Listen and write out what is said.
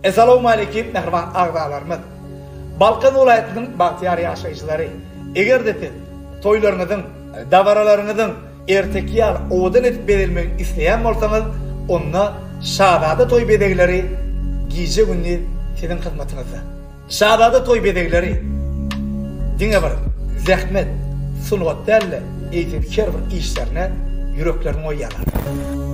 Essalawmaleýkim mähriban agzalarymyz! Balkan welaýatynyň bagtyýar ýaşaýjylary! Eger-de siz toýlaryňyzyň, dabaralaryňyzyň erteki ýaly owadan edip bezelmegini isleýän bolsaňyz, onda Şazada toý bezegleri gije-gündiz siziň hyzmatyňyzda. Şazada toý bezegleri diňe bir zähmet, sungat däl-de, eýsem her bir işlerine ýüreklerini goýýarlar.